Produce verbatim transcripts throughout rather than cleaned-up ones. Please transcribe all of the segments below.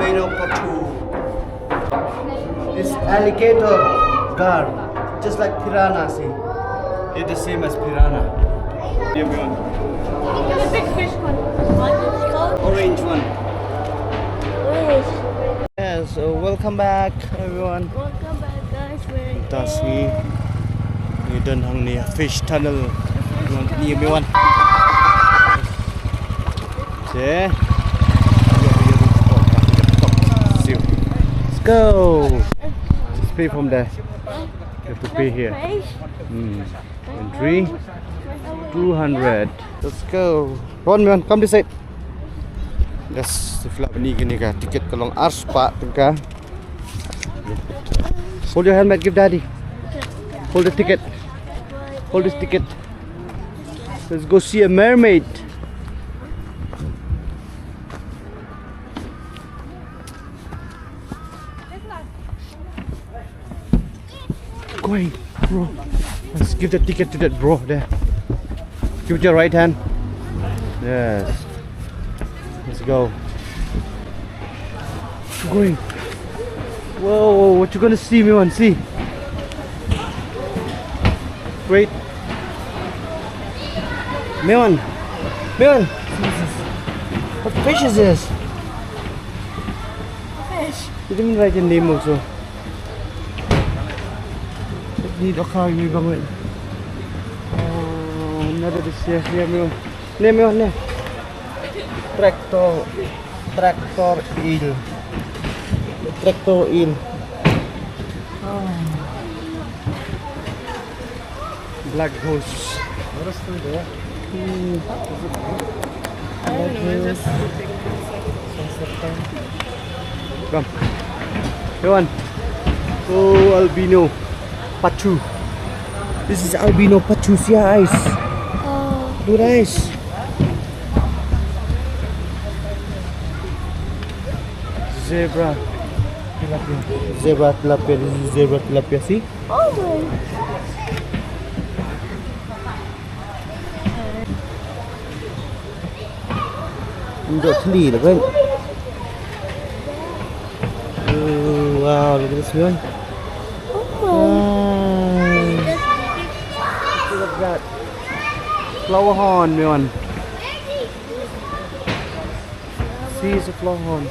Albino patu. This alligator gar, just like piranha, see? It's the same as piranha. The big fish one. What is it called? Orange one. Orange. Yeah, so welcome back, everyone. Welcome back, guys. We're Tasi. Ni don hangne fish tunnel. Ni everyone. Okay. Let's go. Just pay from there. You have to pay here. Hmm. Entry two hundred. Let's go. Ron, man, come this side. Yes, sifla bani kini ka ticket ka long arspah tyngka. Hold your helmet, give daddy. Hold the ticket. Hold this ticket. Let's go see a mermaid. Going, bro. Let's give the ticket to that bro there. Give it your right hand. Yes. Let's go. Keep going. Whoa, what you gonna see, Miwan? See. Great. Miwan. Miwan. What fish is this? Fish. You didn't write your name also. Ni doka mi bangun. Oh, another this here, here, Miwan. Ne, Miwan, ne. Tractor, tractor eel. Tractor eel. Oh. Black ghost. What is through there? Hmm. I don't know, it's just a big Come. Come on. Oh, albino. Pachu. This is albino pachu. See her eyes. Oh. Look at eyes. Zebra tilapia. Zebra tilapia. This is zebra tilapia. See? Oh my. Ym dei thli la kan. Oh, wow, look at this one. Wow. Look at that. Flower horn, man. See, it's a flower horn.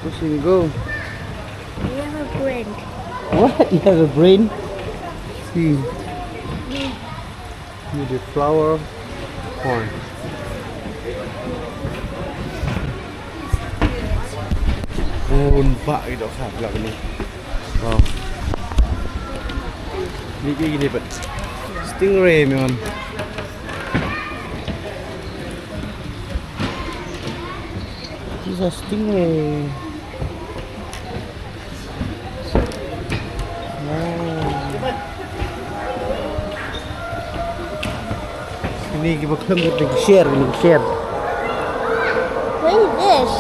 Where's it go? You have a brain. What? You have a brain? See. Ni the flower horn. Bun ba ito ka vlog ni. Wow. Ni ki ni pat. Stingray, man. This is a stingray. Wow. Ini kita kena buat lagi share, lagi share. What is this?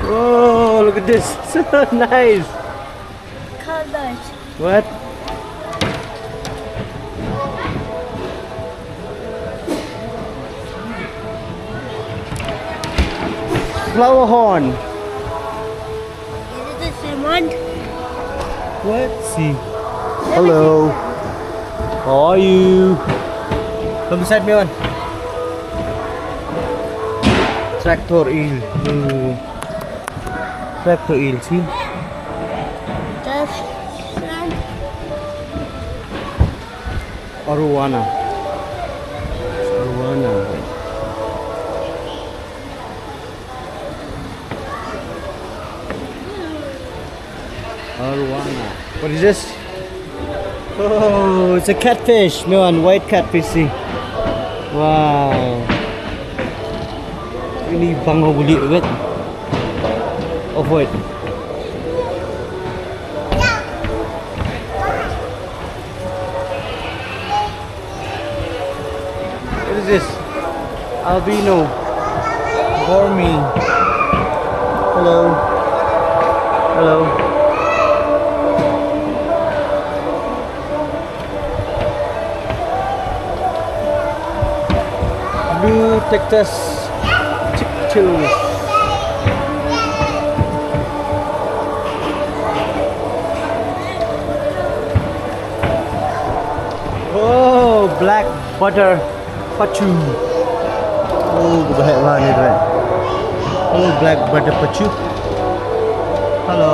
Oh, look at this. So nice. Colors. What? Flower horn. Is it the same one? What? See. Hello. How are you? Come beside me, one. Tractor eel. Ooh. Tractor eel, see? That's Arowana. Arowana. Arowana. What is this? Oh, it's a catfish. No, one white catfish, see. Wow. Ini bang buli wet. Off white. What is this? Albino. Gourmet. Hello. Hello. Blue Texas chick tails. Oh, black butter pacu. Oh, kaba heh bha ïa kane. Oh, black butter pacu. Hello.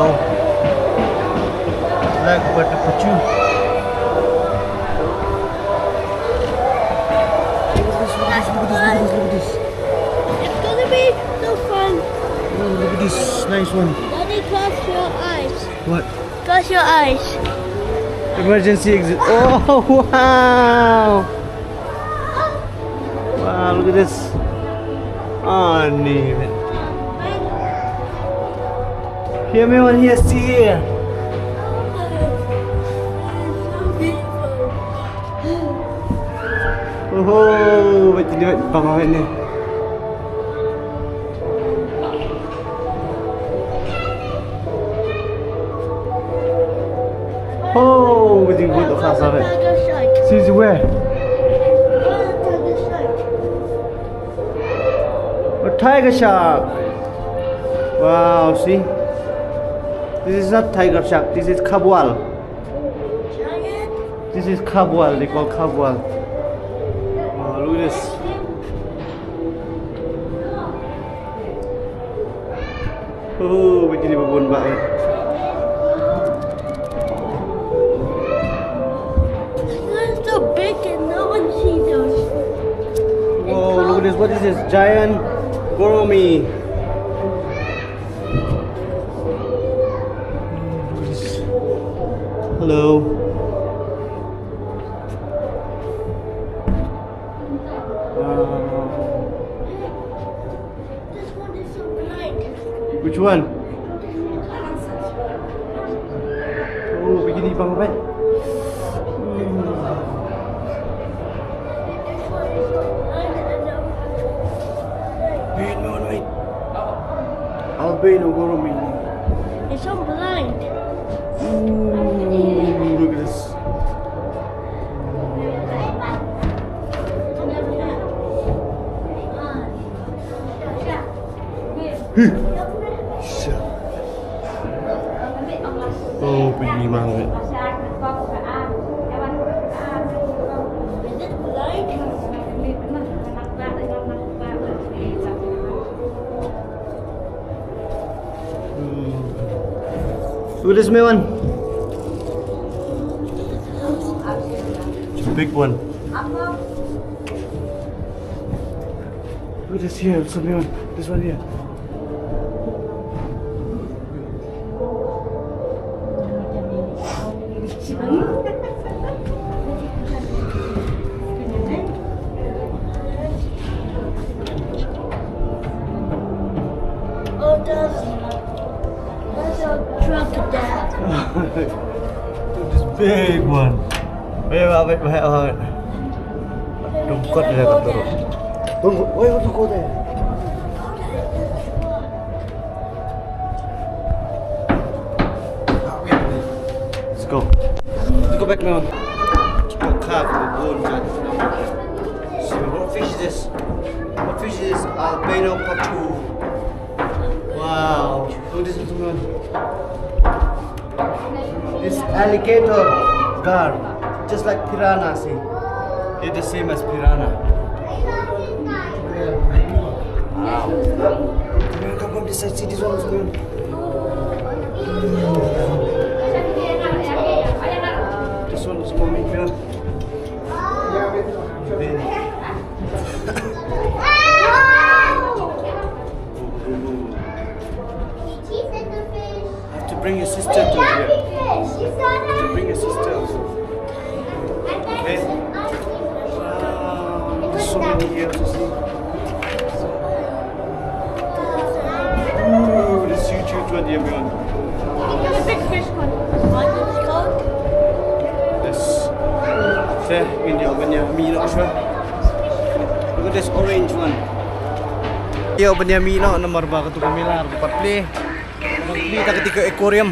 Black butter pacu. Look at this, look at this, look at this, look at this, look at this. It's gonna be so fun. Oh, look at this nice one. Daddy, close your eyes. What? Close your eyes. Emergency exit. Oh, wow. Wow, look at this. Oh, nee. Here, me one here, see here. Oh, wait, wait, wait, wait, wait. Oh, we didn't go to Khasar. This is where? A tiger shark. Wow, see? This is not tiger shark. This is khabwal. This is khabwal. They call khabwal. Wow, look at this. Oh, bikini babun ba eh. It's so big and no one sees us. Whoa, look at this. What is this? Giant gourami. Look at this. Hello. Wow. This one is so bright. Which one? Oh, bikini bang, right? Wait, no, wait. Albino gourami. It's so blind. Ooh, look at this. Oh, bikini bang. Look at this, my one. It's a big one. Look at this here, it's a big one. This one here. Oh, there's, there's a crocodile. Look at this big one. Wait, wait, wait, wait, wait. Don't cut it like a turtle. Don't go. Why would you go there? Let's go. Let's go back, man. Keep your car for the bone, man. So, what fish is this? What fish is this? Albino pacu. Wow. Look at this one, man. This alligator gar, just like piranha, see? It's the same as piranha. Wow. Come on, come on, this side, see this one is going. This one is coming, man. Have to bring your sister to here. Have to bring your sister also. Okay? Wow, there's so many here to see. Ooh, this huge, huge one here, everyone. Look at the big fish one. What is it called? This. Te, ngin ïa open ïa mih noh shuwa. Look at this orange one. Ïa open ïa mih noh namar ba katu ka mela ruh ka pat plie. Ngi ta kati ka aquarium.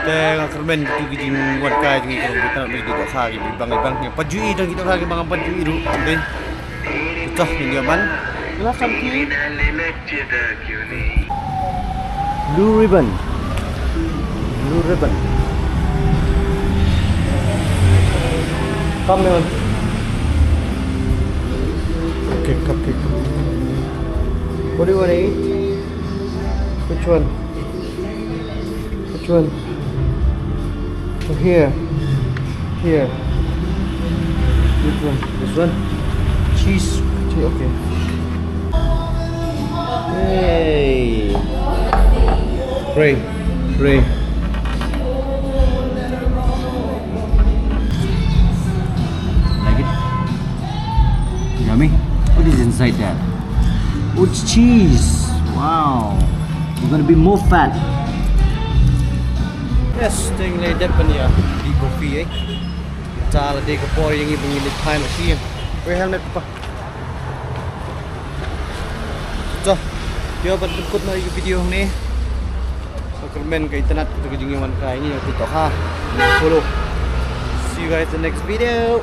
Te nga kyrmen katu ki jingwad kai jong ngi ka long kita ba ki dohkha ki bang ki bang ki pat ju i, tang ki dohkha ki bang pat ju i ruh. Te India bun. You'll have some tea. Blue ribbon. Blue ribbon. Come, man. Cupcake, cupcake, cupcake. What do you want to eat? Which one? Which one? Oh, here. Here. Which one? This one? Cheese. Che-, okay. Hey. Pray. Pray. Like it? Yummy. What is inside that? Oh, it's cheese. Wow. You're gonna be more fat. Yes, dang lei dep ban ïa dih coffee, eh. Te la dei ka por ïa ngi ban ïa leit phai noh sha ïing. Wear helmet, papa. To, ïa, ban pynkut noh ïa ka video hangne. Sa kyrmen ka internet, kato ka jingïawan ka ïa ngi, ïa, to ha. Follow. See you guys in the next video.